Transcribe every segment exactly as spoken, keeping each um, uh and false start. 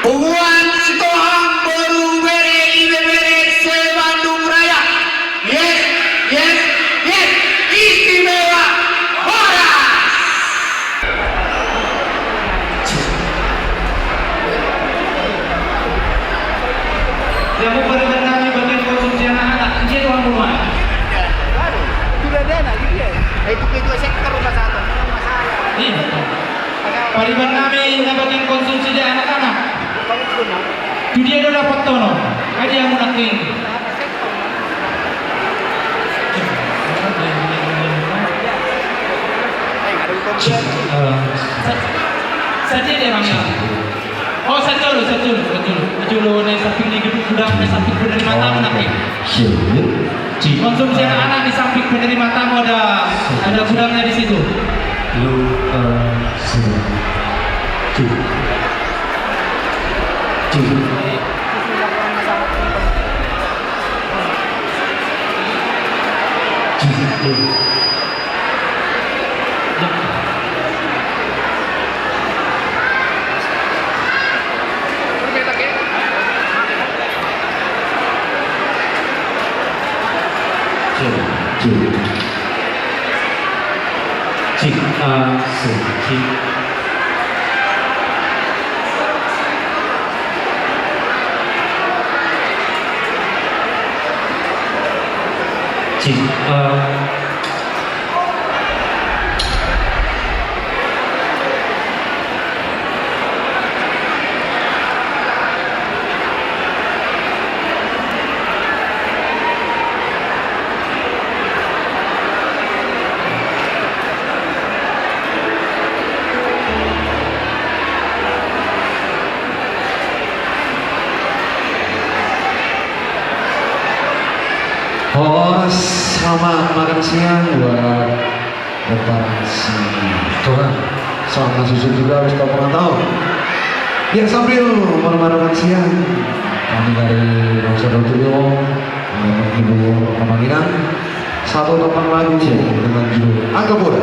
Punguan Sitohang, boru, bere, ibebere se-Bandung Raya. Yes, yes, yes. Istimewa. Horas. Siap, pariban nami bagian konsumsi anak-anak. Dia tuan rumah. Sudah ada anak, iya. Eh, itu kedua sektor rumah satu. Iya. Pariban nami na bagian konsumsi di anak-anak. Tu dia do dapothon on? Ai dia munang ke. Sa-, sadia dia mangilang. Oh, sajolo, sajolo, sajolo. Sajolo na samping ni gudang, na samping penerima tamu nangkin. Siap. Konsumsi anak-anak di samping penerima tamu ada, ada gudangnya di situ. Lu, eh, siap. Cik. Cik. Cik. Cik, cik. Cik, ah, cik, cik. Cik, ah. Horas, selamat makan siang buat Reparasi Tuhan. Selamat masusu juga wis tau pengatau. Ya, sambil menemani makan siang, kami dari Bangsa Dotulio menghibur Pamanginan satu tembang lagu dengan judul Angka Boda.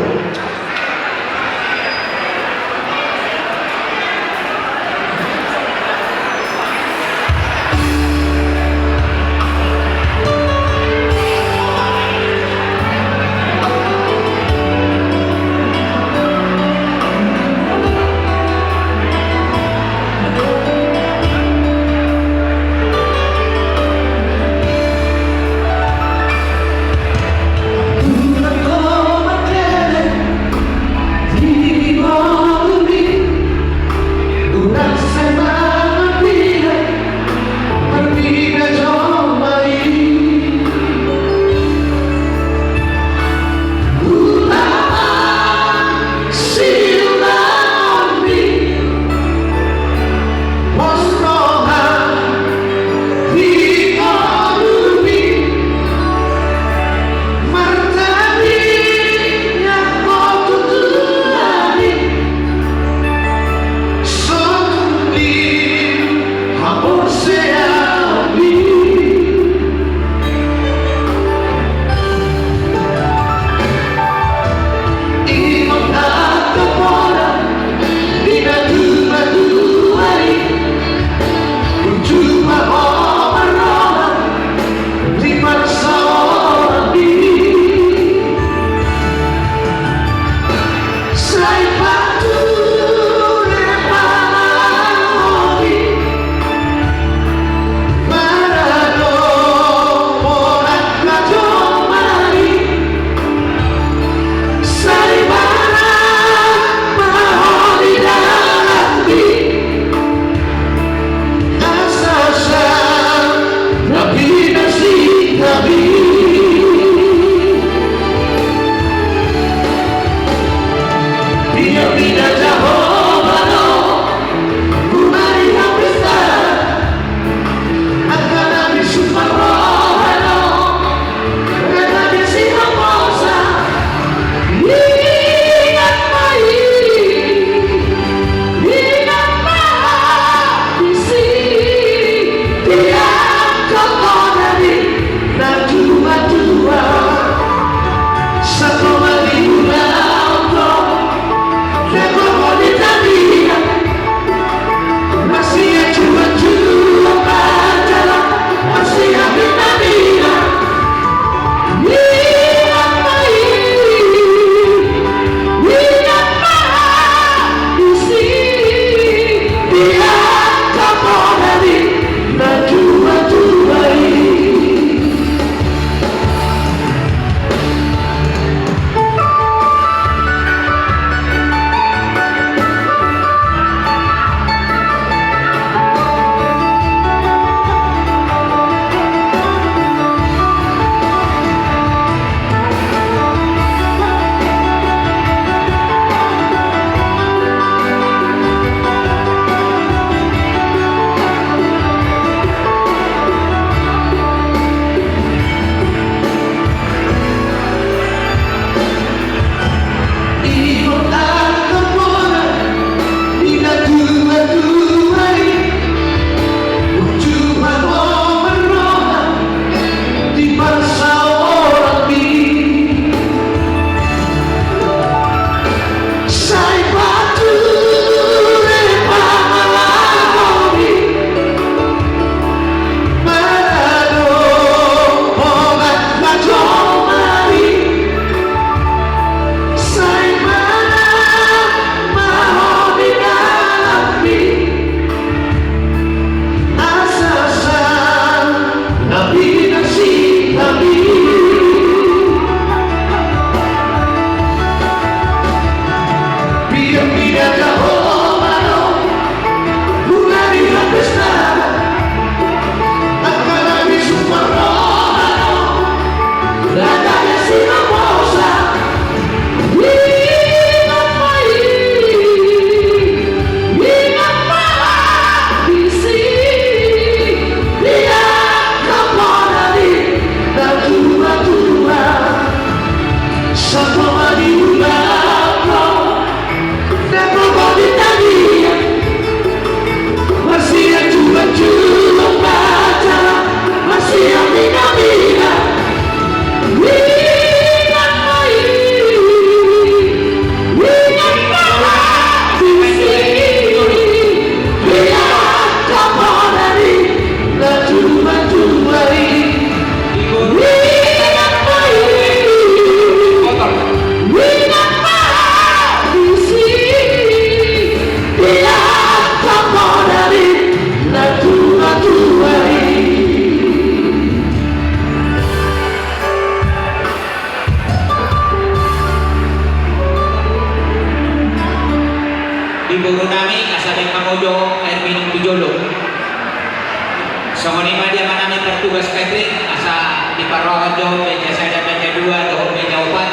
Songon i ma di amanami partugas catering, asa diparrohahon jo meja sada, meja dua dohot meja opat,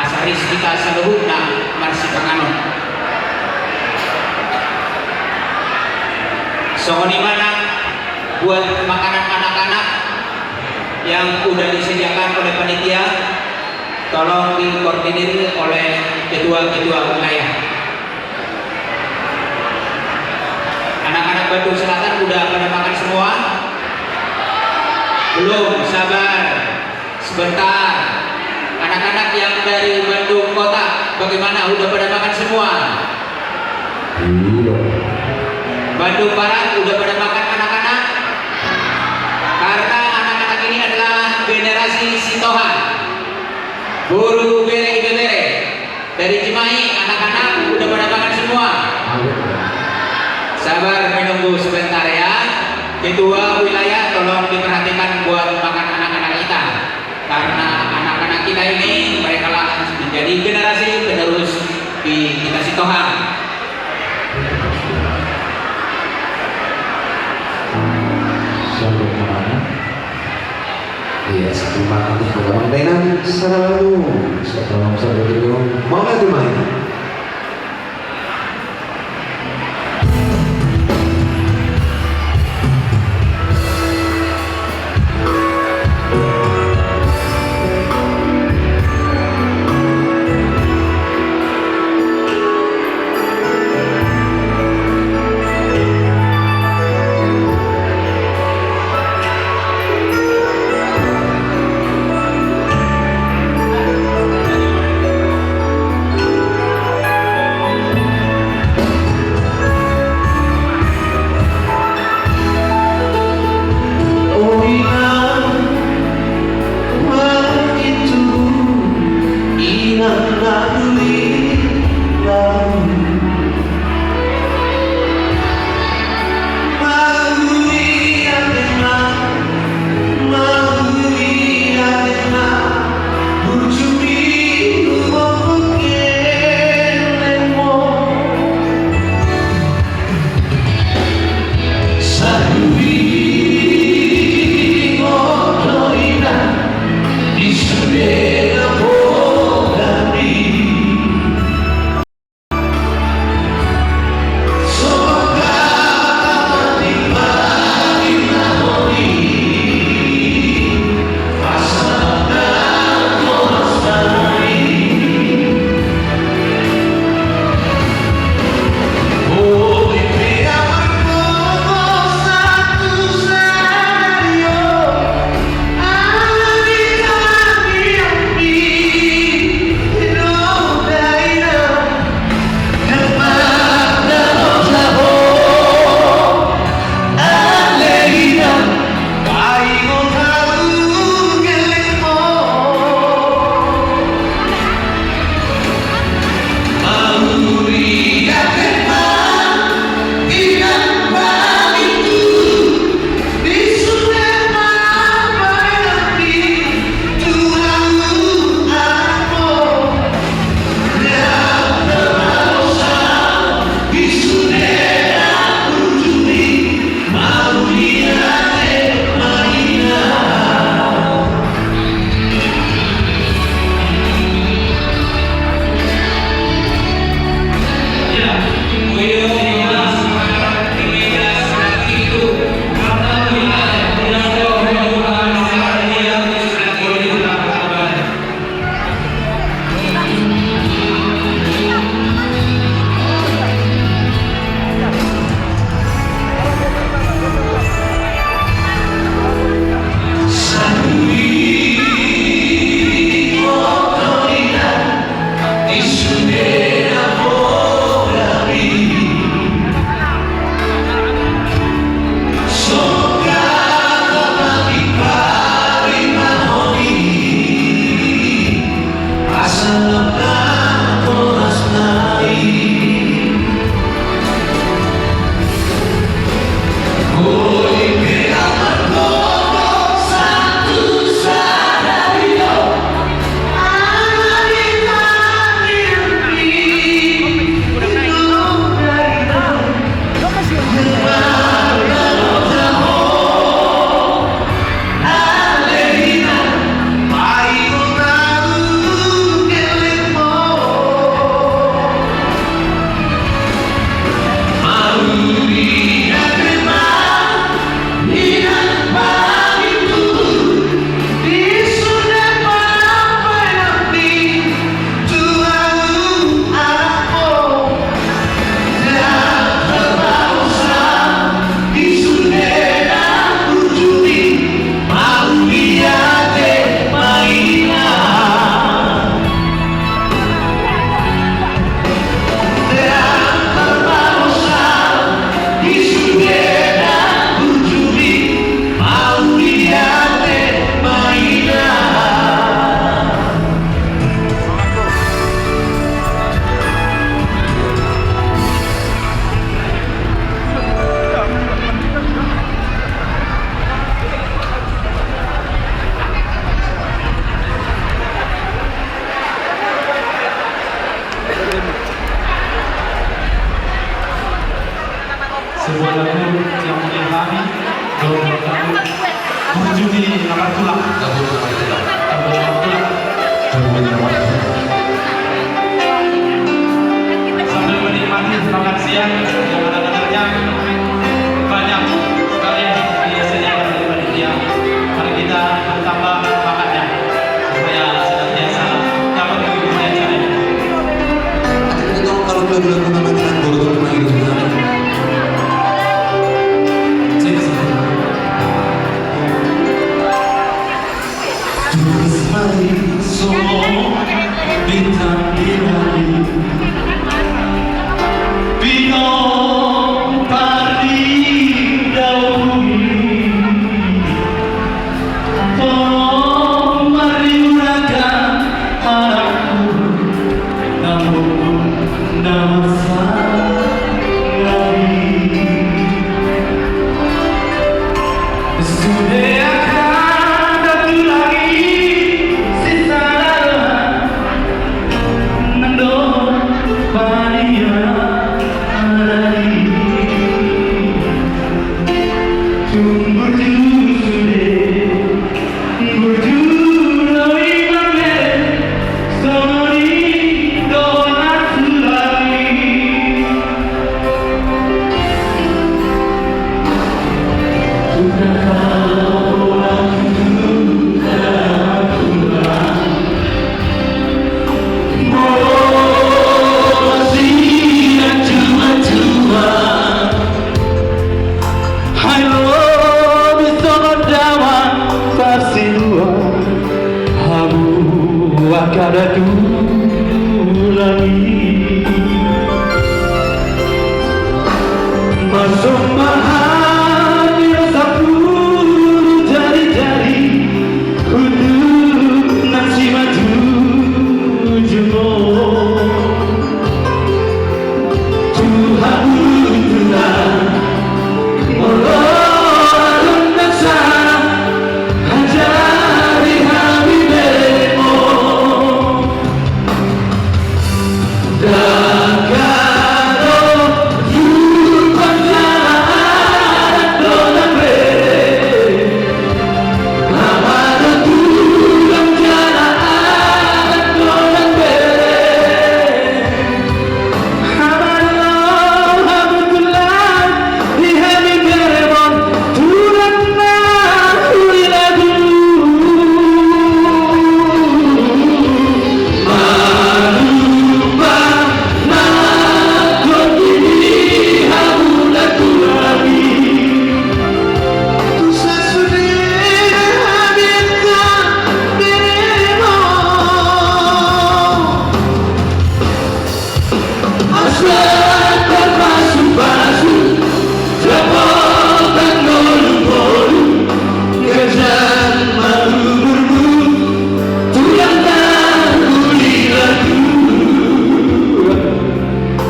asa ris hita saluhutna marsipanganon. Songon i ma nang buat makanan anak-anak yang udah disediakan oleh panitia, tolong dikoordinir oleh ketua-ketua wilayah. Anak-anak Bandung Selatan udah pada makan semua? Belum, sabar. Sebentar. Anak-anak yang dari Bandung Kota, bagaimana? Udah pada makan semua? Belum. Bandung Barat, udah pada makan anak-anak? Karena anak-anak ini adalah generasi Sitohang. Boru, bere, ibebere. Dari Cimahi, anak-anak udah pada makan semua? Sabar, menunggu sebentar ya. Ketua wilayah, tolong diperhatikan buat makan anak-anak kita. Karena anak-anak kita ini, mereka lah menjadi generasi penerus di kita Sitohang. Iya, terima kasih. Bang Dainang, selalu. Selalu, selalu. Mau nggak dimain? Buat lagu yang punya kami, dua buah lagu. Burju ni na martulak. Lagu ni na martulak. Lagu ni na martulak. Sambil menikmati makan siang yang ada dengarnya, banyak sekali yang disediakan oleh panitia. Mari kita bertambah makannya supaya senantiasa dapat menghibur acara ini. Kalau dua bulan pertama dengan guru itu cuma hidup. Cek, cek. Tulis mari so bintang di langit. Pinompar di daun bumi. Tolong mari urangkan anakku, namun nama sangari. Sude akan datu lagi sisa dalam nando panian. Tung burju sude, burju do i mambere, songon i do na tulak i. Bukan kau aku, bukan aku. Molo marsian jua-jua, hai lobi songon damang parsiduan, hamu angka datu lagi. Masomba hami sampulu jari-jari, untuk nang simajujung on. Tu hamu tulang, molo adong nang salah, ajari hami berengkon.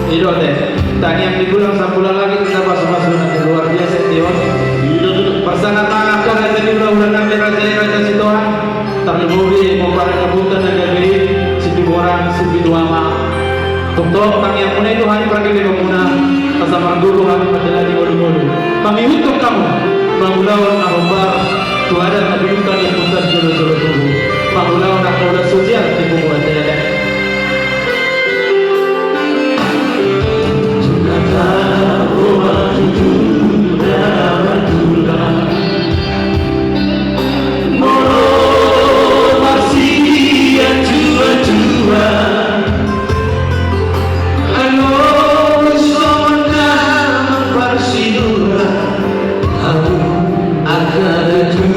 I do ate, tangiang ni bulan sambulan lagi, kita pasu-pasu nanti luar biasa, Tio. Pasangan tangan ke raja ni hula-hula nami, raja ni raja Sitohang. Tarlumobi pomparan ni ompunta na gabe i, Situmorang, Situama. Tongtong tangiangmuna i tu hami pargellengonmuna, asa margogo hami mandalani ngolu-ngolu. Mangihuthon hamu mangulahon na hombar tu adat na pinungkani ompunta jolo-jolo tubu. Mangulahon angka ulaon sosial di punguan dada. Molo marsian jua-jua, alo songon na parsiduan, hamu angka datu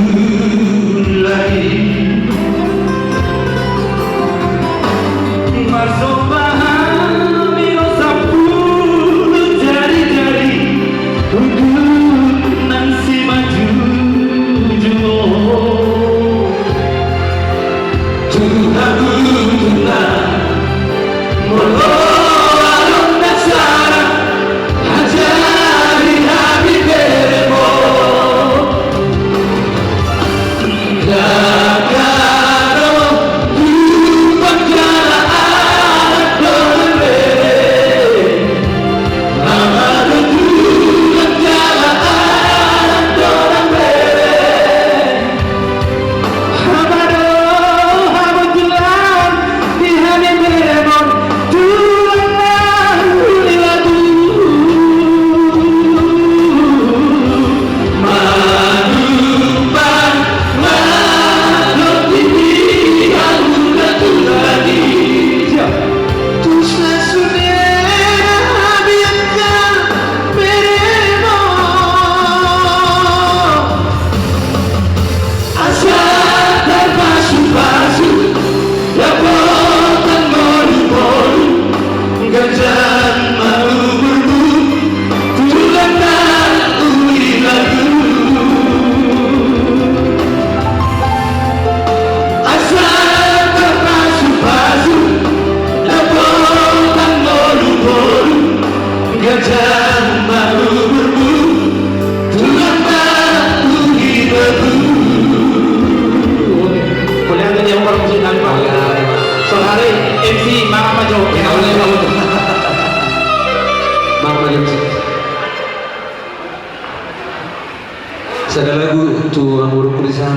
Sada lagu tu hamu rukulisan,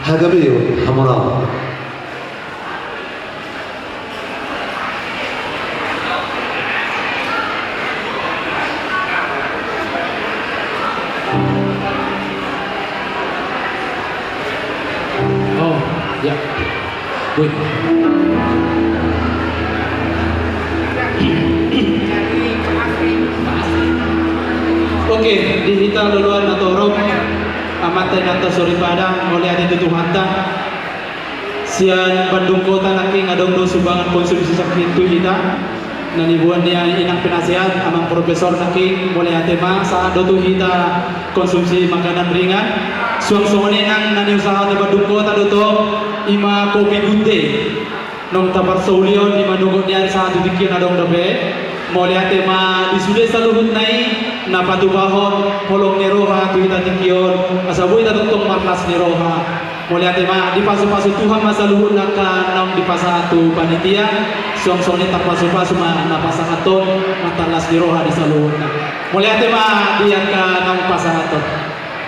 Hagabeon Hamuraon. Oh, ya. Wih. Oke, di hita loloan na torop, amanta inanta soripada, mauliate tu Tuhanta. Sian Bandung Kota nangkin adong do sumbangan konsumsi sangkin tu hita. Na niboan ni inang penasehat, amang profesor nangkin, mauliate ma, sahat do tu hita konsumsi makanan ringan. Suang songon i nang na niusahahon ni Bandung Kota do tong, i ma kopi Gute. Naung taparsaulihon i ma nogot ni ari sahat tu tingki on adong dope. Mauliate ma di sude saluhutna i na patupahon holong ni roha tu hita tingki on, asa boi tatongtong marlas ni roha. Mauliate ma, dipasupasu Tuhan ma saluhutna angka naung dipasahat tu panitia. Suang songon i tarpasupasu ma na pasahathon, marlas ni roha di saluhutna. Mauliate ma di angka naung pasahathon.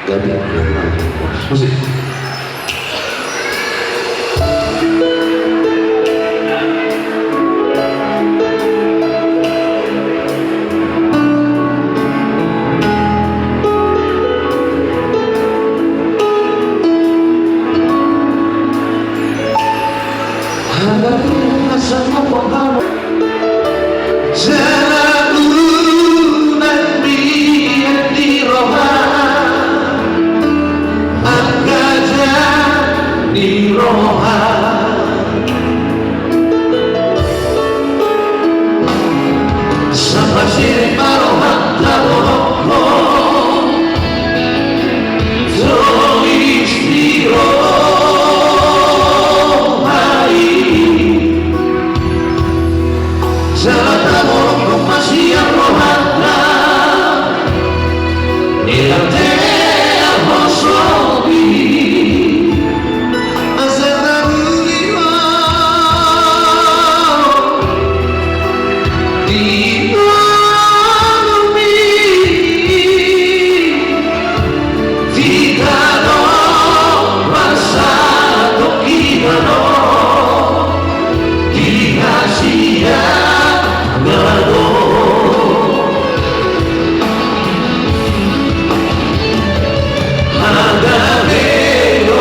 Gabe. Musik. Jala unang mian ni roha, angka jala ni roha. Sapasirang ma rohanta dohot ho, tois ni roha i. Jala tabolongkon ma sian rohanta, ela tea hosobi. Asa tauli ho di ngolumi. Hita do, bangsa do hita do, di hasiangan do. Hagabeon,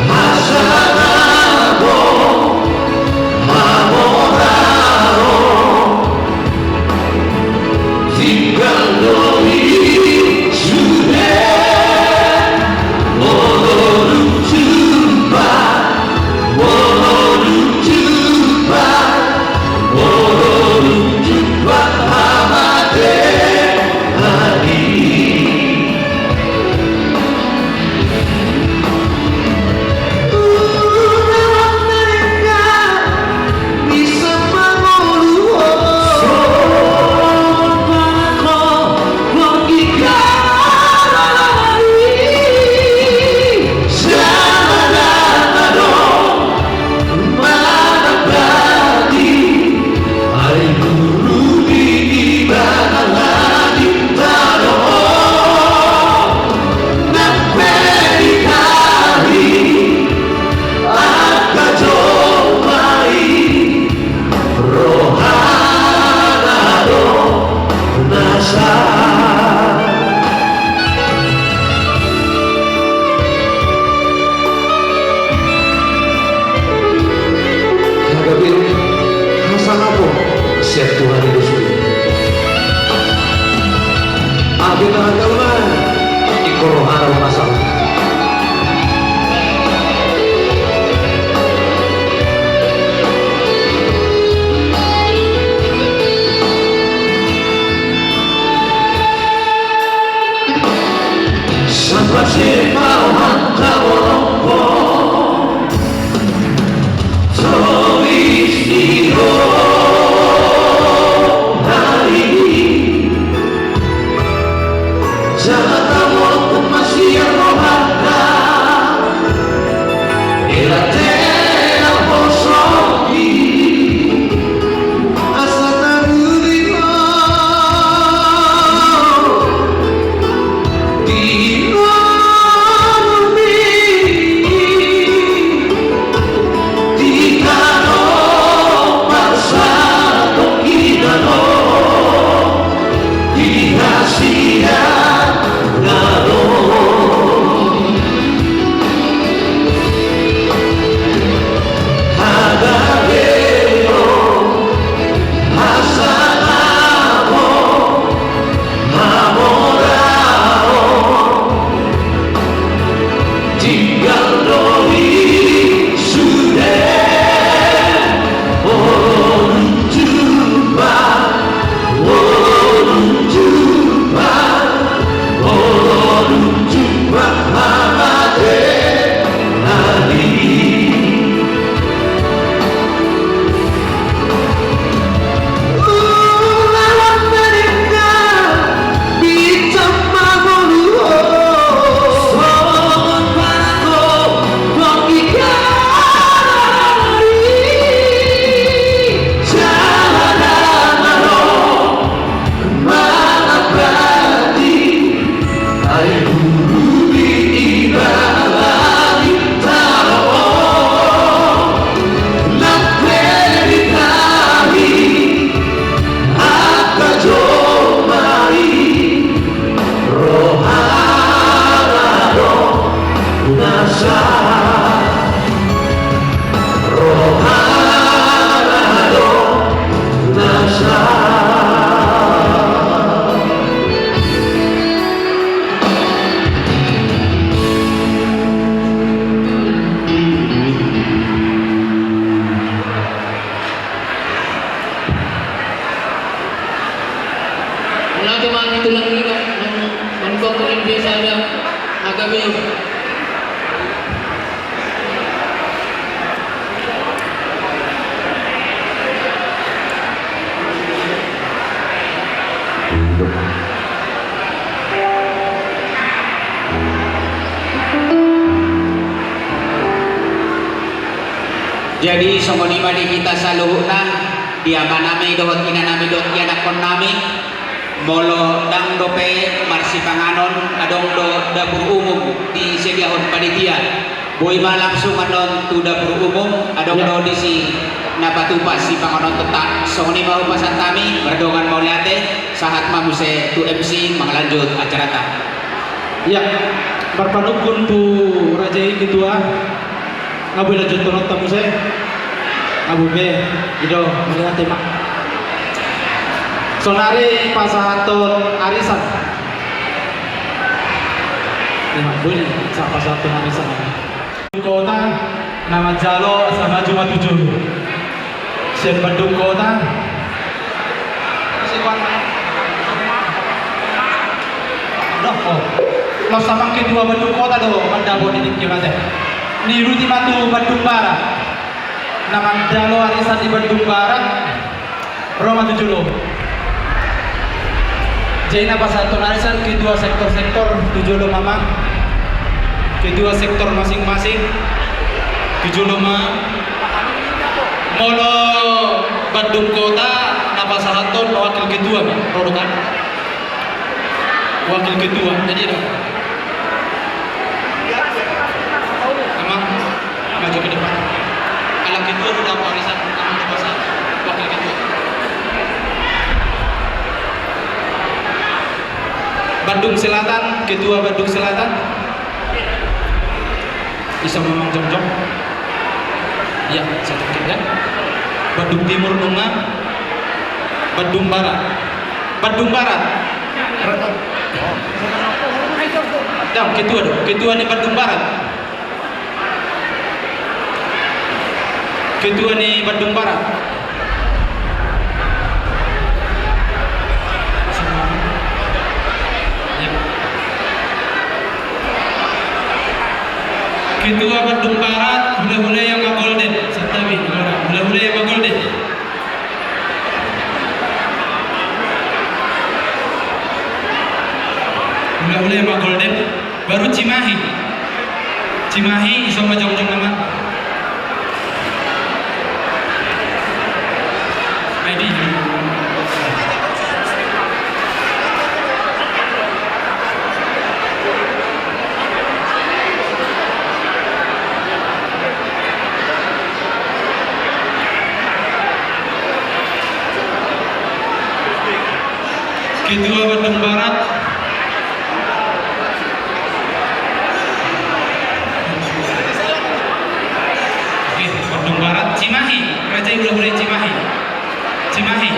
hasangapon, hamoraon. Tinggal do i sude, molo dung jumpa, molo dung jumpa, molo dung jumpa hamatean i. Hagabeon, hasangapon sian Tuhan i do sude. Ape tahan dauna, ingkon rohana ma na saut. Sapasirang ma rohanta dohot ho, tois ni roha i. Jala tabolongkon ma sian rohanta, ela tea hosobi. Asa tauli ho di Sada, A K B. Jadi songon i ma di hita saluhutna, di amanami dohot inanami dohot ianakkonnami. Molo ndang dope marsipanganon, adong do dapur umum disediahon panitia. Boi ma langsung annon tu dapur umum, adong do disi na patupa sipanganonta. Songon i ma hupasahat hami, mardongan mauliate, sahat ma muse tu M C mangalanjut acarata. Ia, marpanungkun tu raja i ketua. Nga boi lanjuthononta muse. Nga boi be. I do, mauliate ma. Sonari pasahathon arisan. Ia, boi ni, sa pasahathon arisan. Kota na manjalo asa maju ma tu jolo. Sian Bandung Kota. Dohot. Laos amang ketua Bandung Kota do mandapot di tingki mate. Niuduti ma tu Bandung Barat. Na manjalo arisan di Bandung Barat. Ro ma tu jolo. Jadi na pasahathon arisan ketua sektor-sektor tu jolo ma amang. Ketua sektor masing-masing tu jolo ma. Molo Bandung Kota na pasahathon wakil ketua ma. Ro do kan? Wakil ketua. Jadi do. Amang. Maju ke depan. Kalau ketua udah barisan, kamu udah pasang wakil ketua. Bandung Selatan, ketua Bandung Selatan. Bisa memang jongjong. Ya, satu ya. Bandung Timur nunga. Bandung Barat. Bandung Barat. Dong, ketua dong. Ketua ni Bandung Barat. Ketua ni Bandung Barat. Ketua Bandung Barat, hulahula yang ma Golden. Santabi, hulahula yang ma Golden. Hulahula yang ma Golden. Baru Cimahi. Cimahi, iso ma jongjong nama. Aidi. Ketua Bandung Barat. Oke, Bandung Barat, Cimahi. Raja i hulahula Cimahi. Cimahi.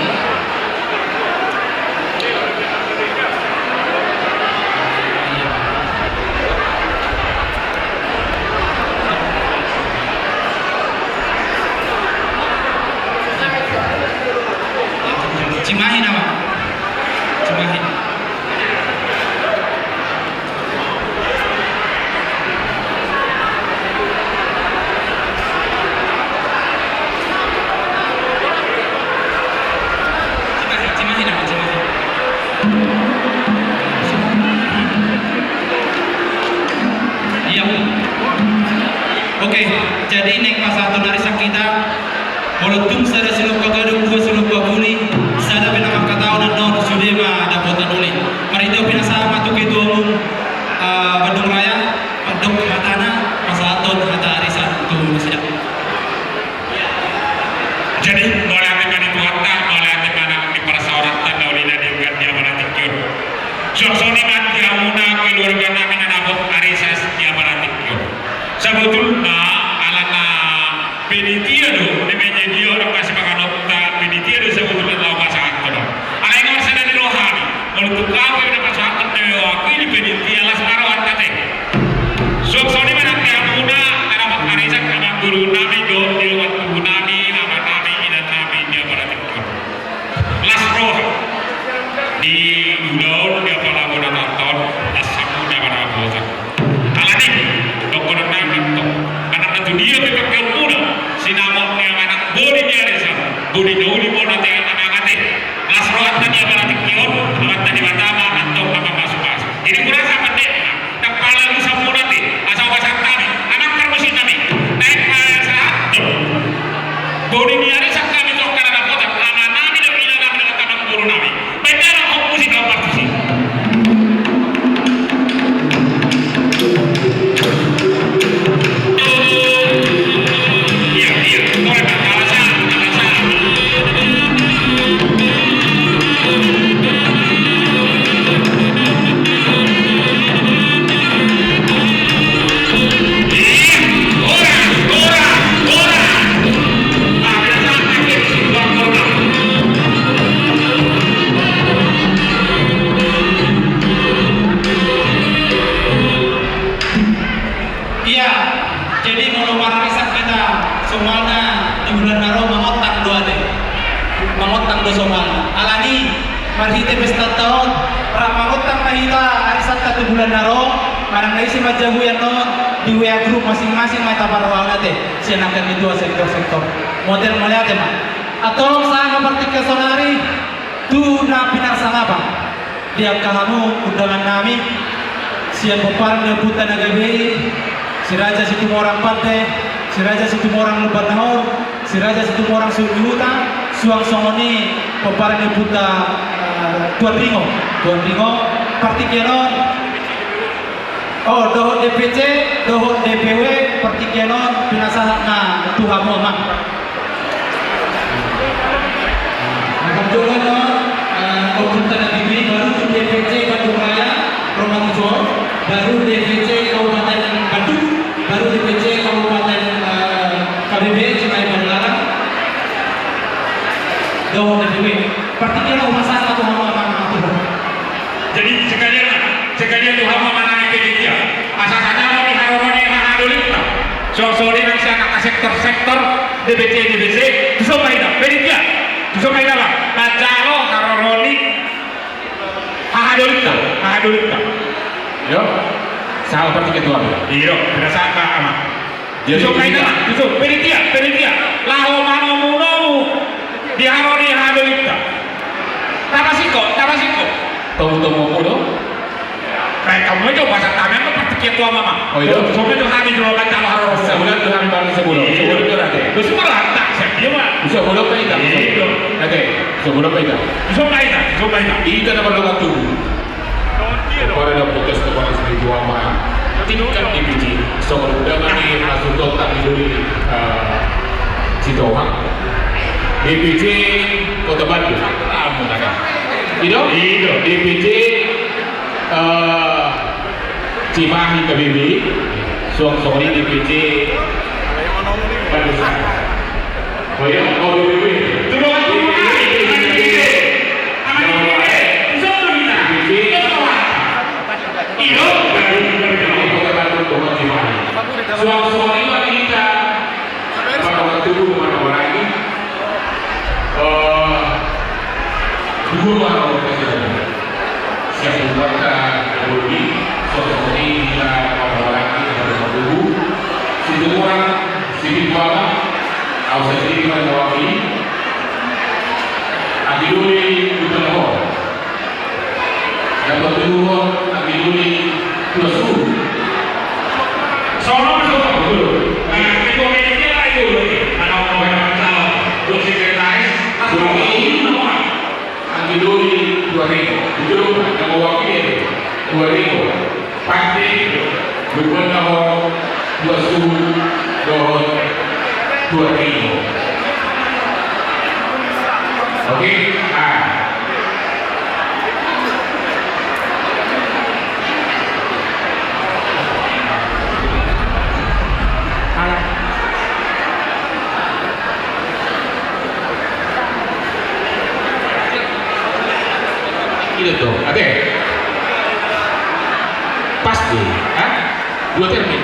Cimahi nama. Cimahi. Cimahi, Cimahi nama, Cimahi. Iya. Oke, jadi naeng pasahaton arisan hita. Molo tung sada silompa gadung, dua silompa buli, sada pe na mangkatahon annon sude ma dapotan uli. Marhite pinasahat ma tu ketua umum, eh, Bandung Raya, mandok hatana, pasahaton hata arisan tu nasida. Jadi, mauliate ma di Tuhanta, mauliate ma nang di parsaoranta na uli na denggan di abana tingki on. Suang songon i ma di hamuna keluarga nami na dapot arisan di abana tingki on. Sabotulna, alana panitia do, na manjadia, orang kasih makan. Pestanta on, rap mangontang ma hita arisanta tu bulan na ro, manang na ise ma jabu i annon, di W A grup masing-masing ma hita parrohahon ate, sian angka ketua sektor-sektor. Model mauliate ma. Antong sahat ma partingkian saonari tu na pinarsangapan di angka hamu undangan nami, sian pomparan ni ompunta na gabe i, Si Raja Situmorang Pande, Si Raja Situmorang Lumban Nahor, Si Raja Situmorang Sumbi Huta, suang songon i pomparan ni ompunta, eh, Tuan Ringo, Tuan Ringo, partingkian on, oh, dohot D P C, dohot D P W, partingkian on, pinasahat ma tu hamu, Amang. Nah, kebetulan, eh, ompunta na gabe i, baru tu D P C Bandung Raya, Roma Tujor, baru D P C Kabupaten Bandung, baru D P C Kabupaten, eh, K B B, Cimahi Padalarang, dohot D P W. Partingkian on hupasahat ma tu hamu, Amang, Amang, tu hamu. Jadi, sekalian ma, sekalian tu hamu, Amang, Amang, D P C. Asa sadia ma di haroro ni hahadolinta. Suang songon i nang sian angka sektor-sektor, D P C, D P C, tuson ma hita, panitia. Tuson ma hita, Amang. Manjalo haroro ni hahadolinta, hahadolinta. Yo. Sahat partingkian tu hamu. Iyo, pinasahat ma, Amang. Jadi, tuson ma hita, Amang. Tuson, panitia, panitia. Laho manomu-nomu di haroro ni hahadolinta. Tapasingkop, tapasingkop. Tong-tong mau do? Baik, hamu ma jo pasahat hami angka partingkian tu hamu, Amang. Oh, iyo. Songon i do hami jolo manjalo haroro. Sabulan do hami barang sabulan. Iyo. Sabulan do ate. Dosa ma rata, siap dia, Amang. Sabulan ma hita. Iyo. Ate, sabulan ma hita. Sabulan ma hita, sabulan ma hita. Hita na parlu waktu. Pada dapotas tu panas ni tua, Amang. Tingkat D P C. Songon undangan ni hasuhuton, anggi doli, eh, Sitohang. D P C Kota Bandung. Amu na. Ido? Ido. D P C, eh, Cimahi K B B, suang songon i D P C Bandung. Oh iya, oh, D P W. Terima kasih. Terima kasih. Terima kasih. Terima kasih. Terima kasih. Terima kasih. Suang songon i ma hita, Bapak Ketua, Bapak Ketua lagi. Eh, dua orang presiden. Siap buat kita dulu, suang songon i hita, Bapak Ketua lagi, Bapak Ketua. Situmorang, Sibit Baba, au sendiri pada mewakili. Anggi doli, Bapak Ketua. Dapotan dulu, anggi doli, tua suhut. Sono, sono, dulu. Nah, itu media itu, mana mau yang tahu? Terus sekretaris, terus ini nama. Anggi doli, Tuan Ringo. Itu, yang mewakili, Tuan Ringo. Pande, Lumban Nahor, tua suhut, dohot, Tuan Ringo. Oke? Ah. Ido do, ate. Pas do, ha? Dua termin.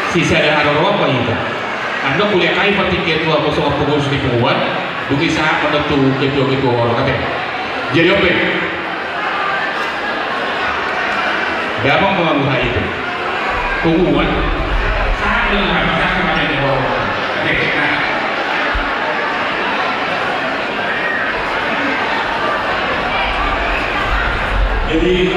Sisada haroro ma hita. Ando kuliah kai partingkian tu hamu songon pengurus ni punguan, dung i sahat ma tu ketua-ketua horong, ate. Jadi, ope. Damang ma mangguhai tu punguan. Jadi,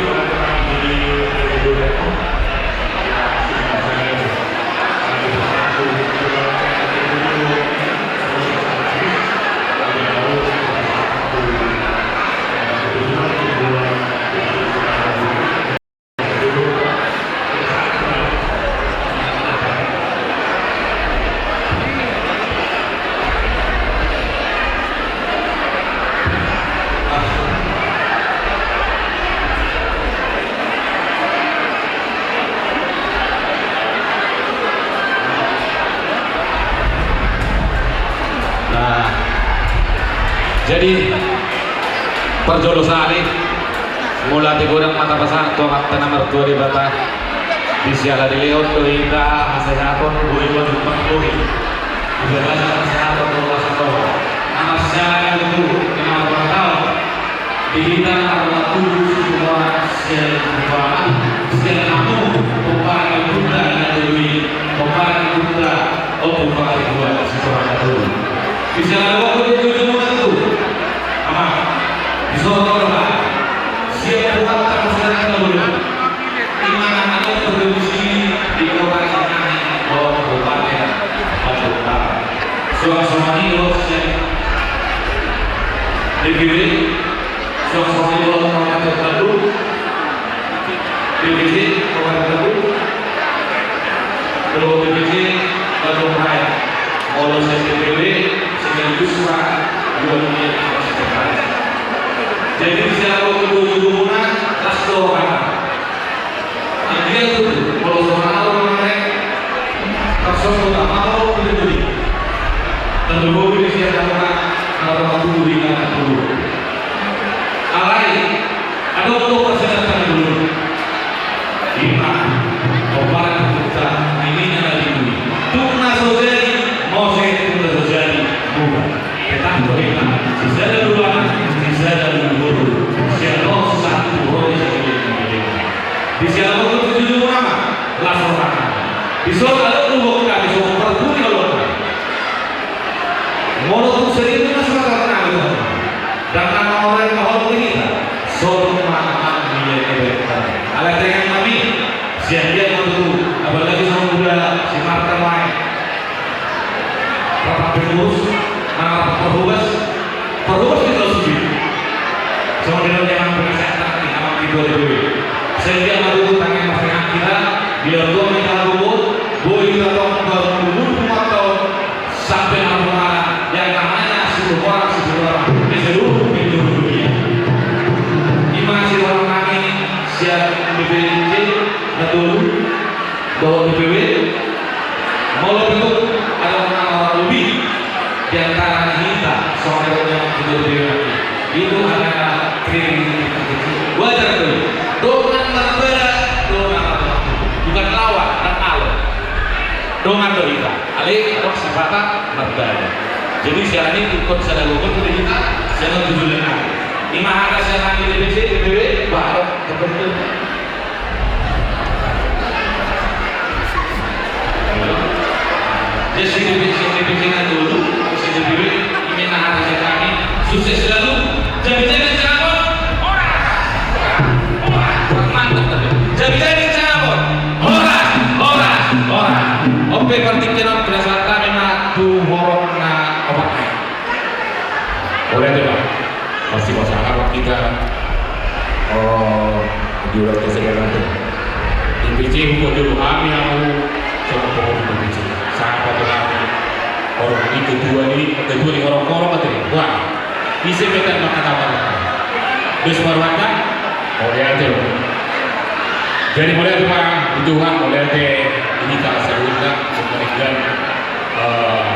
Nah, jadi, parjolo sahali, mauliate godang ma tapasahat tu Amanta na martua Debata, di siala dilehon do hita hasehaton, boi ma jumpang boi. Di bagasan hasehaton, di bagasan roha. Na marsiala ni tutu, di na martau, Di hita na martubu Situmorang sian Bupaang, sian hamu pomparan ni ompunta na tolu i, pomparan ni ompunta Ompu Pangaribuan Sitorang na tolu. Bisa lalu aku di ujung batu. Ama, bisa orang rumah. Siap buat tak masyarakat dulu. Ima na adong provinsi di kota Ingahe, dohot Kabupaten Bandung Barat. Suang songon i dohot sian D P W, suang songon i dohot Kabupaten Bandung, D P C Kabupaten Bandung, dohot D P C Bandung Raya. Molo sian D P W, sekaligus ma dua miliar. Jadi sian au tu dua ribu dua puluh enam, las do hata. Anggiat tutu, molo songon au do nang, tarsongon do hata molo budi-budi. Tanda bodi di sian hata, hata tutu di hata tutu. Alai, adong do parsiapan na dulu. Ima, pomparan ni ompunta, nini na tolu i. Tung na so jadi, mose, tung na so jadi, bubar. Tetap do hita, sisada dua, sisada dua boru. Sian on sahat tu ro di sini. Di sian on tu tujuh nama, las roha. Di son adong tu bokta, di son parpudi holong. Molo tung sering na sudah karena itu. Dan nama orang yang holong di hita. Son ma nang dia kebaikan. Ala dengan kami, sian dia ma tutu, apalagi sama muda, si Marta mai. Rapat pengurus, rapat parhobas, parhobas di taon subi. Songon dia nang penasehat ni amang ketua D P W. Sehingga ma tutu tangan mas dengan kita, biar tuan kita rumput, boi kita tong baru rumput rumah tong, sampai nama yang namanya Situmorang, Situmorang di seluruh penjuru dunia. Ima sian hami sian D P C na tolu, dohot D P W, molo pe tung adong na lobi di antara hita, songon na adong di D P W, itu adalah kritik. Wajar do i. Dongan marbada, dongan marbada. Bukan lawan, nang alo. Dongan do hita. Alai adong sipata marbada. Jadi sian i ingkon sada gogo tu hita, sian on tu joloan i. Ima hata sian hami D P C, D P W, bah, adong tertentu. Jadi, si D P C, si D P C na tolu, si D P W, ima na hata sian hami, sukses selalu, jabi-jabi Cirebon, horas! Horas! Mantap, tapi. Jabi-jabi Cirebon, horas! Horas! Horas! Oke, partingkian on, penasehat hami ma tu horong na opat. Boleh aja, Bang. Masih masalah kita, eh, di ulang kesadaran tu. D P C hupajoujou hami, hamu, sama pokok D P C. Sapa tu hami? Orang i ketua ni, ketua ni orang-orang ate. Wah, ise pe tak mangkatahon. Dos marmata? Mauliate. Jadi mauliate ma di Tuhan, mauliate di hita saluhutna, pemerintahan, eh,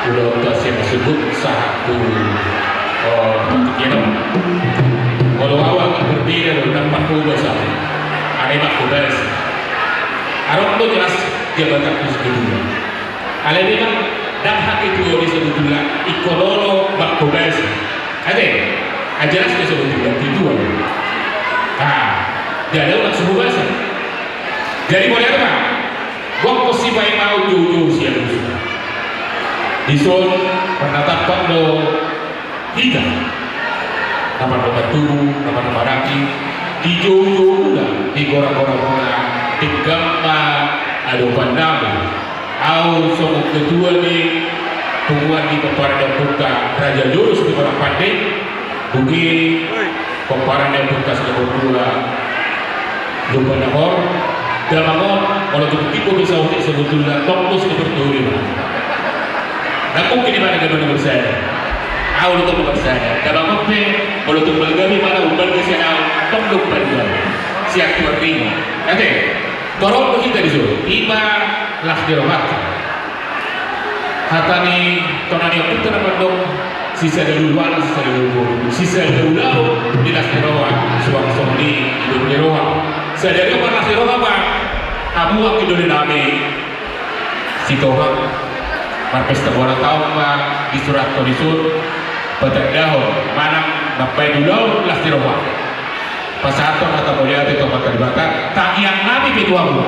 Ulaonta sian na suhut sahat tu, eh, partingkian on. Molo au, au berbeda do, ndang parhobas au. Alai parhobas. Adong do jelas jabatanku si ketua. Alai memang ndang hata ketua i sebetulna, ingkon olo parhobas. Ate, ah, jelas do sebetulna ketua. Ah, jadi au ndang so hobas. Jadi mauliate ma. Gokhon sipaima au joujou sian usu. Dison, parna tampak do hita. Na parna martubu, na parna maraki, di joujouna, di goragorangmuna, denggan ma adopan nami. Au songon ketua ni punguan ni pomparan ni ompunta Raja Jurus di Padang Pande, dung i pomparan ni ompunta Silaban dua, Lumban Nahor, damang on, molo tung tipe bisa otik sebetulna tong do sude berturi. Ndang mungkin di mana gabe na bersada. Au do tong bersada. Damang on pe, molo tung balga pe mana umbalga sian au, tong do umbalga. Sian Tuhan rima. Ate, torop do hita dison. Ima las ni rohanta. Hata ni tona ni ompunta na mandok, sisada ulaon, sisada ulaon, sisada ulaon di las ni roha, suang songon i di las ni roha. Sadari on marlas ni roha ma hamu anggi doli nami, Sitohang, marpesta ulang taon ma disurathon dison, patandahon manang Baen ulaon las ni roha. Pasahathon hata mauliate tu Amanta Debata, tangiang nami pe tu hamu.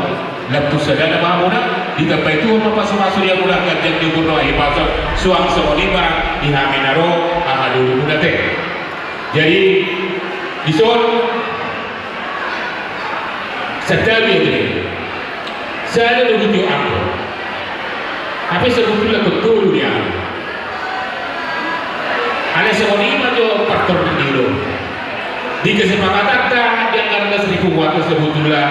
Lam tu sada nama hamuna, ditambai Tuhan ma pasupasu di hamuna, ganjang di umur, roha, hipason, suang songon i ma di hami na ro, aha, dulu muna te. Jadi, dison, santabi ate. Sada do hutio anggo. Hape sebetulna tolu do nian. Alai songon i ma jo partorang ni do. Di kesepakatanta di anggaran las ni punguanta sebetulna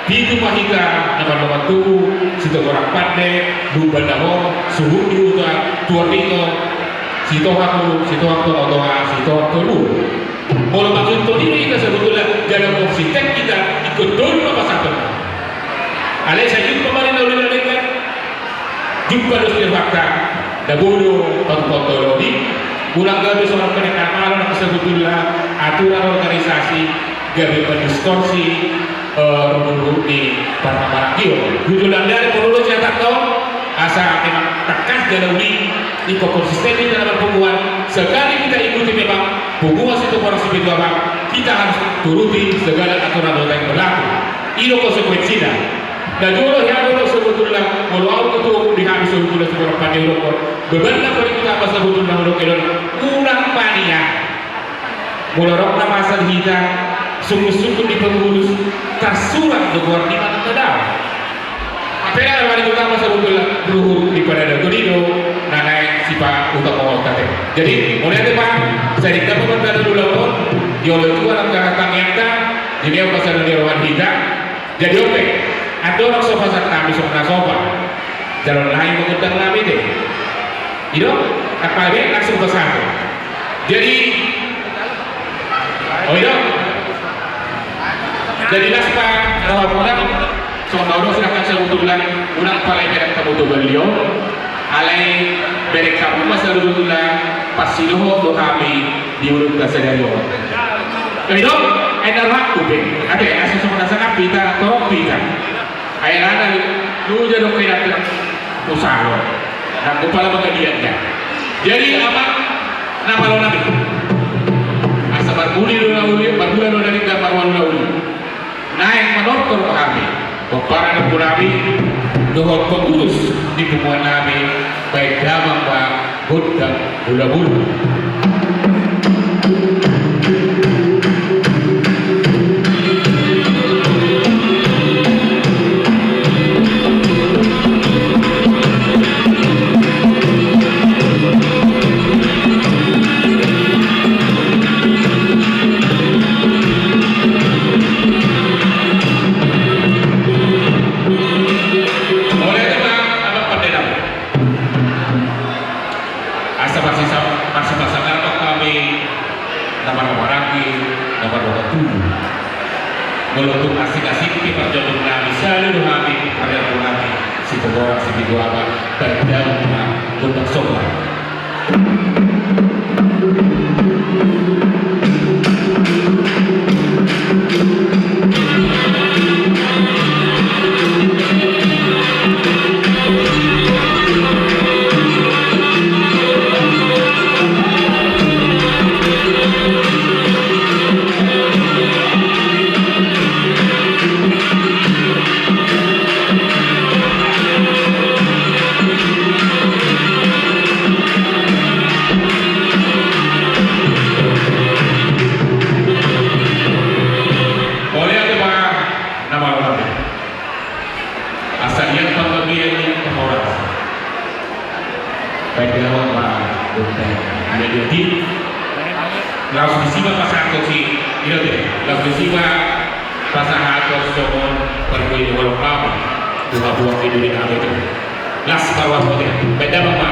pitu ma hita na mardongan tubu, Sitoborang Pande, Lumban Dahon, Suhut ni Huta, Tuan Ringo, Sitohang Ulu, Sitohang Tonga Tonga, Sitohang Tolu. Molo mangihuthon i do hita sebetulna, jala molo sinteng hita, ingkon tolu ma pasahaton. Alai sai jumpa ma di na uli na denggan. Jumpa do setiap fakta. Dabo do patupahon do ulaon i. Unang gabe songon panek na malo nang sebetulna aturan organisasi gabe mandistorsi, eh, ruhut-ruhut ni parmaranggi on. Jujur dan dari perlu siatak tau. Asa memang tegas jala uli, ingkon konsisten di dalam punguan. Sekali kita ikuti memang punguan Sitoborang Sipitu Abang, kita harus turuti segala aturan undang yang berlaku. I do konsekuensina. Na jolo hea do sebetulna, molo au ketua umum di hami sebetulna Sitoborang Pande, hudok on. Bebanna paling utama sebetulna, hudok on, unang panian. Molo adong na masa di hita, sungkun-sungkun di pengurus, tarsurat do goar ni manang na dao. Hape na paling utama sebetulna, ruhut ni padadoton i do na naeng sipautahonon hita te. Jadi, mauliate ma, sai denggan ma parjolo ulaon on, dioloi Tuhan angka tangiangta, di na pasahaton ni roha ni hita. Jadi on pe, andorang so pasahat hami songon na sopan, jala on lain ma gondang nami te. I do, apala be langsung pasahat. Jadi, oh, i do. Jadi las ma rohamuna, songon na hudok, silakan, sebetulna unang pala ibereng hamu tu balio. Alai bereng hamu ma sebetulna parsidohot do hami di ulaonta sadari on. Jadi do, ai na rohangku pe, ate, asa songon na sangap hita, torop hita. Ai rana, luja do kena pe, usalo. Nanggo pala mangaliat ya. Jadi, amang na malo nami, asa marmuli do na uli, marmula do na denggan, marwalu na uli. Naeng manortor ma hami pomparan ni ompu nami dohot pengurus ni punguan nami, baen damang ma gondang mula-mula. Mauliate ma, amang pande nami. Asa marsisa-, marsipasangapan hami na marhahamaranggi, na mardongan tubu. Molo tung asing-asing pe parjolo nami, salu do hami, pariarhon nami, Sitoborang Sipitu Abang, baen damang ma gondang somba. Mauliate ma, na malo nami. Asa iat panggabean, iat panghoras. Baen damang ma gondang. Ia jadi, laos disi ma pasahathon si, ia jadi, laos disi ma pasahathon songon parbue ni holong nami tu habuang ni doli nami tu. Las ma roha, baen damang ma.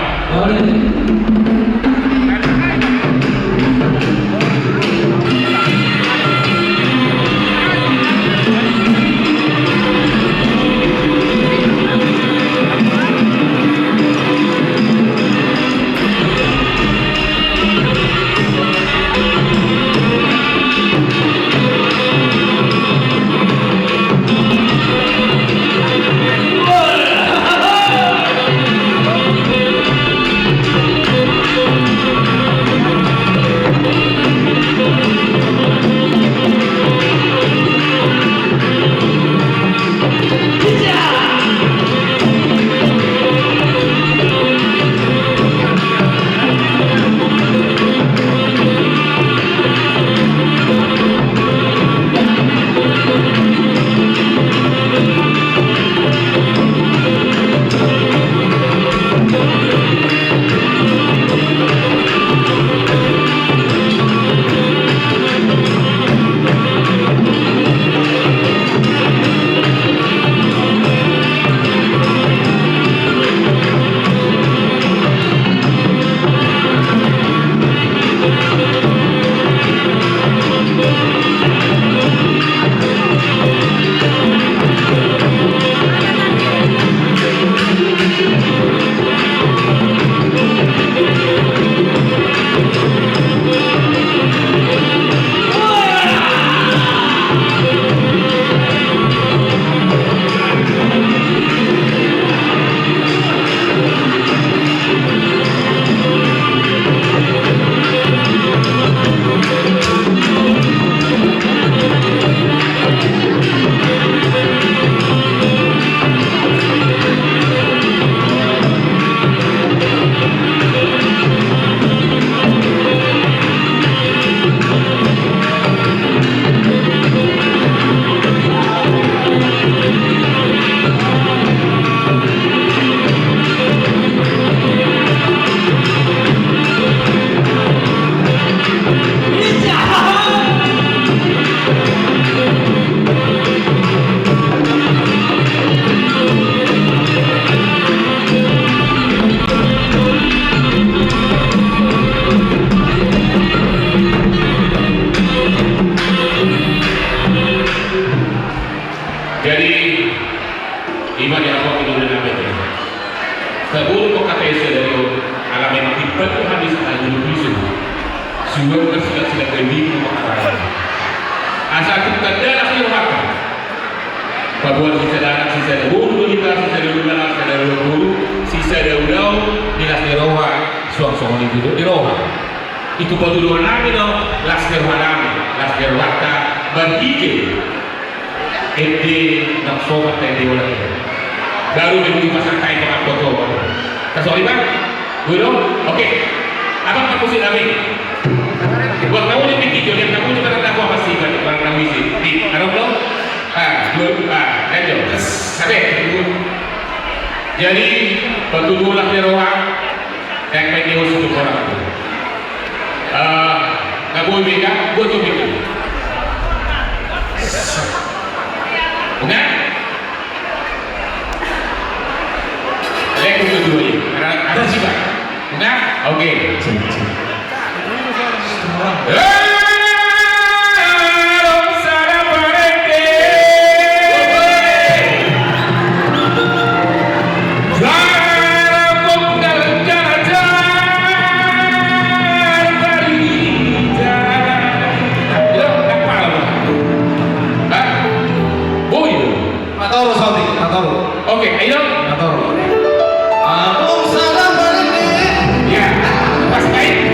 Jadi, ima di apa kita udah namanya. Sebelum kau kata Yesus dari, ala memang tipe tu habis, nah, dulu bisa. Sudah bersilat-silat dari minggu, maka asal kita dalam di rumah. Paboa sisada anak, sisada boru do hita, sisada ulaon, sisada ulaon boru, sisada ulaon di las ni roha, suang songon i tu di roha. Itu patuduhon nami do, las ni roha nami, las ni rohanta, marhite ende nang sobat, ende olat. Baru di rumah santai, makan foto. Kasih, Bang? Belum? Oke. Abang, kamu sih, Nabi? Buat kamu di pinggir, jadi kamu di mana, aku apa sih, Bang? Mana kamu isi? Di, ada belum? Ah, dua, ah, ayo. Sampai. Jadi, patuduhon las ni roha, yang main di host itu orang. Eh, nggak boleh beda, gua tuh beda. Bukan? Lihat dulu, dulu, ya. Ada, ada sih, Pak. Bukan? Oke. Sini, sini. Eh, Oke, ayo. Ampun, salam balik nih. Ya, pas naik.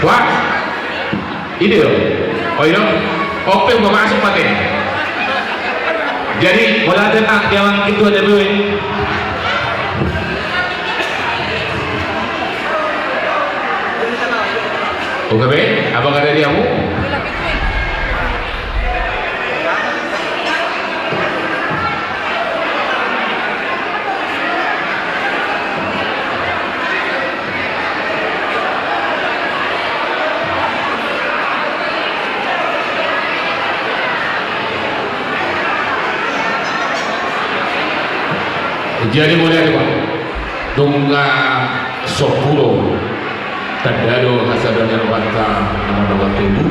Wah, ini loh. Oh iya, oke, gua masuk pakai. Jadi, bola tenang, jangan gitu ada duit. Oke, be, apa kata dia, Bu? Jadi mulai, Pak. Nunga sampulu. Tanda do hasadaon ni rohanta na mandok tu ibu.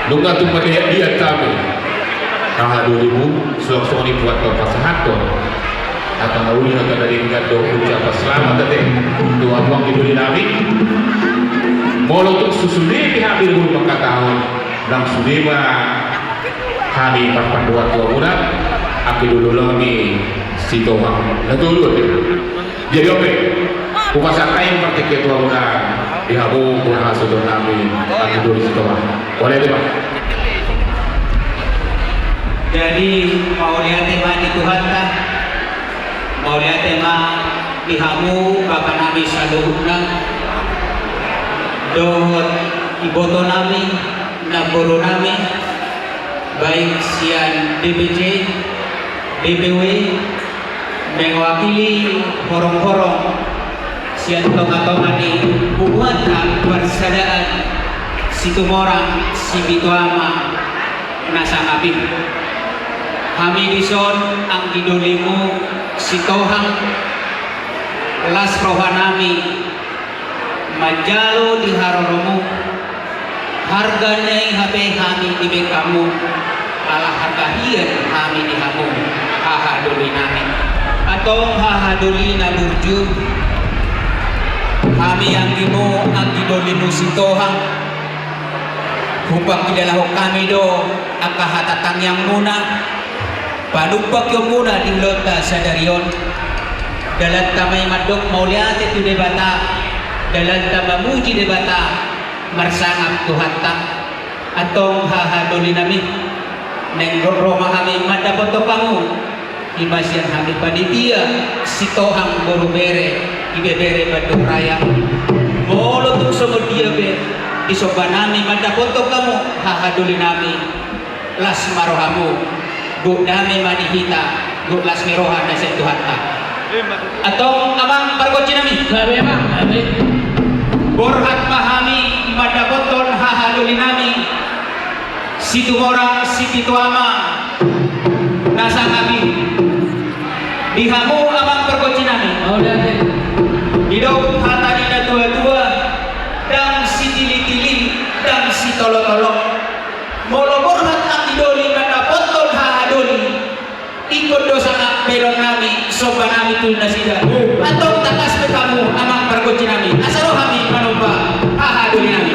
Nunga tung mardiat-diat hami hahadolimu, suang songon i buat pasahathon angka na uli, angka na denggan do ucapan selamat ate tu angka anggi doli nami. Molo tung sude pe hami do mangkatahon, nang sude ma hami marpandohan tu hamuna, anggi doli nami Sitohang na tolu ate. Jadi oke, hupasahat hami partingkian tu hamuna, di hamu, tu hasuhuton nami, anggi doli Sitohang. Boleh, Pak? Jadi, mauliate ma di Tuhanta, mauliate ma di hamu, bapa nami saluhutna, dohot iboto nami, namboru nami, baik sian D P C, D P W, mewakili horong-horong sian tonga-tonga ni punguanta parsadaan Situmorang Sipitu Ama na sangap i. Hami dison anggi dolimu Sitohang, las roha nami manjalo di haroromu. Harga ni hape hami dibaen hamu, ala harga hian hami di hamu, hahadoli nami. Antong hahadoli na burju, hami anggimu, anggi dolimu Sitohang, hupanghidalahon hami do angka hata tangiangmuna, panumpationmuna di ulaonta sadari on. Dalanta ma i mandok mauliate tu Debata, dalanta mamuji Debata, marsangap Tuhanta. Antong hahadoli nami, naeng ro ma hami mandapothon hamu, i ma sian hami panitia Sitohang boru bere, ibebere Bandung Raya. Molo tung songon dia pe disomba nami mandapothon hamu, hahadoli nami, las ma rohamu, gok dame ma di hita, gok las ni roha na sian Tuhanta. Antong amang pargonsi nami. Gabe, amang, gabe. Borhat ma hami mandapothon hahadoli nami Situmorang Sipitu Ama na sangap i. Di hamu amang pargonsi nami. Mauliate. Didok hata ni na tua-tua, ndang sitili-tili, ndang sitolo-tolo. Molo borhat anggi doli mandapothon hahadoli, ingkon do sangap baenon nami, somba nami tu nasida. Antong tangkas pe hamu amang pargonsi nami, asa ro hami manomba hahadoli nami.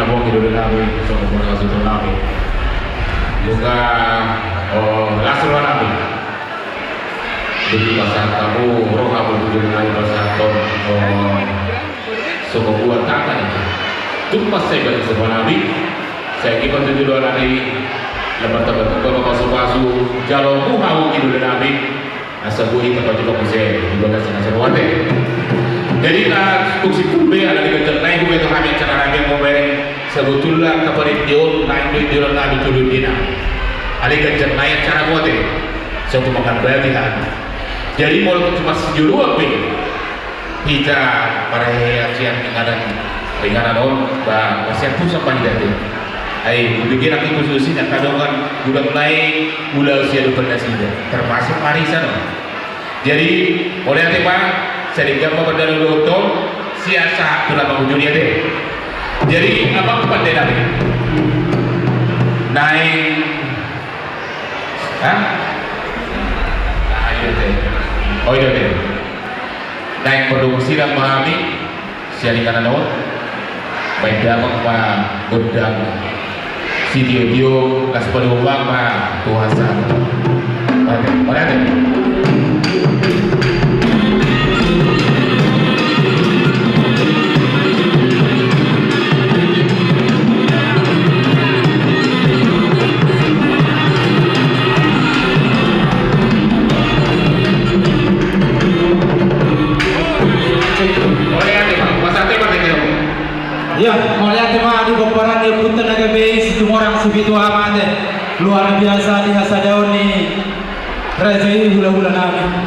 Hamu anggi doli nami, songon na hasuhuton nami. Nunga, oh, las roha nami. Jadi pasahat hamu roha, hamu doli nami, pasahathon, oh, songon buat tangan. Tung mansai bahen roha nami. Sai anggiat ma tu joloan on, lambat tamba, tamba pasu-pasu, jalo hamu anggi doli nami. Asa boi tapajumpang muse di bagasan asa rohanta. Jadi na tung simpul be, ala di ganjang nai hubereng hami acara nami, hubereng sebetulna kaparit di on, naeng do di on nami tu lundina. Ala di ganjang nai acara rohanta. Sai tu mangan babi hami. Jadi molo tung cuma sijoloan be, hita parhehe sian inganan, inganan on, ba, ba sian pusat ma hita te. Ai, hupikiran i khususna angka dongan, godang nai ulaon siadopan nasida, termasuk arisan on. Jadi, mauliate ma, sai denggan ma pardalanan on, sian sahat tu na mangujungi ate. Jadi, apa tu pande nami? Naeng, hah? Ah, iya, iya. Oh, iya, iya. Naeng mardongan sirang ma hami sian inganan on. Bahen damang ma gondang sitio-tio, las padomu ma Tuhan sa. Mauliate, mauliate. Iya, mauliate ma di pomparan ni ompunta na gabe i, Situmorang Sipitu Ama ate. Luar biasa di hasadaon ni raja i, hula-hula nami.